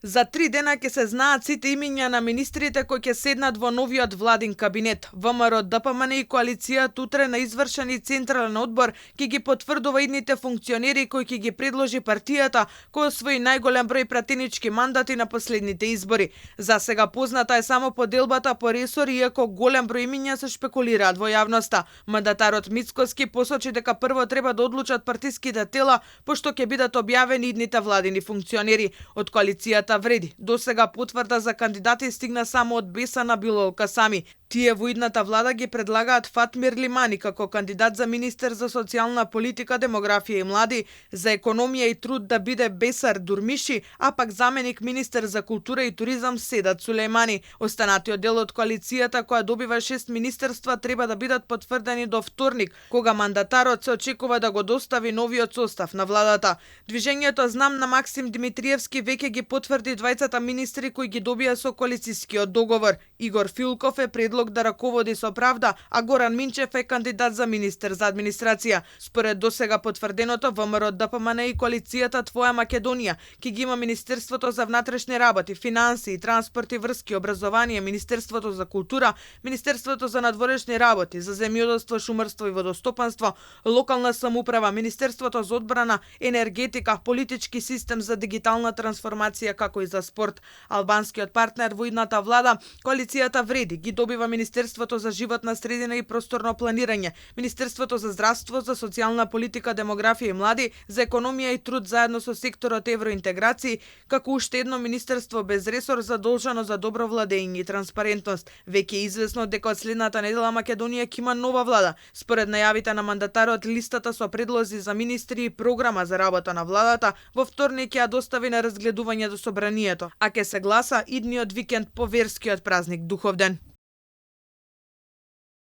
За 3 дена ќе се знаат сите имиња на министрите кои ќе седнат во новиот владин кабинет. ВМРО, ДПМН и коалицијата утре на извршени централен одбор ќе ги потврдува идните функционери кои ќе ги предложи партијата кој освои најголем број пратенички мандати на последните избори. За сега позната е само поделбата по ресори, иако голем број имиња се шпекулираат во јавноста. Мандатарот Мицкоски посочи дека прво треба да одлучат партиските тела, пошто ќе бидат објавени идните владини функционери. Од коалицијата Вреди до сега потврда за кандидати стигна само од Бесана Билолка сами. Тие во идната влада ги предлагаат Фатмир Лимани како кандидат за министер за социјална политика, демографија и млади, за економија и труд да биде Бесар Дурмиши, а пак заменик министер за култура и туризам Седат Сулејмани. Останатиот дел од коалицијата која добива 6 министерства треба да бидат потврдени до вторник, кога мандатарот се очекува да го достави новиот состав на владата. Движењето Знам на Максим Димитриевски веќе ги потврди двајцата министри кои ги добија со коалицијскиот договор. Игор Филков е предлог да раководи со правда, а Горан Минчев е кандидат за министер за администрација. Според досега потврденото, ВМРО, ДПМН и коалицијата Твоја Македонија ќе ги има Министерството за внатрешни работи, финансии, транспорт и врски, образование, Министерството за култура, Министерството за надворешни работи, за земјоделство, шумарство и водостопанство, локална самоуправа, Министерството за одбрана, енергетика, политички систем за дигитална трансформација како и за спорт. Албанскиот партнер во идната влада, коалицијата Вреди, ги добива Министерството за животна средина и просторно планирање, Министерството за здравство, за социјална политика, демографија и млади, за економија и труд заедно со секторот евроинтеграција, како уште едно министерство без ресор задолжено за добро владење и транспарентност. Веќе е известно дека од следната недела Македонија ќе има нова влада. Според најавите на мандатарот, листата со предлози за министри и програма за работа на владата во вторник ќе ја достави на разгледување до собранието, а ќе се гласа идниот викенд по верскиот празник Духовден.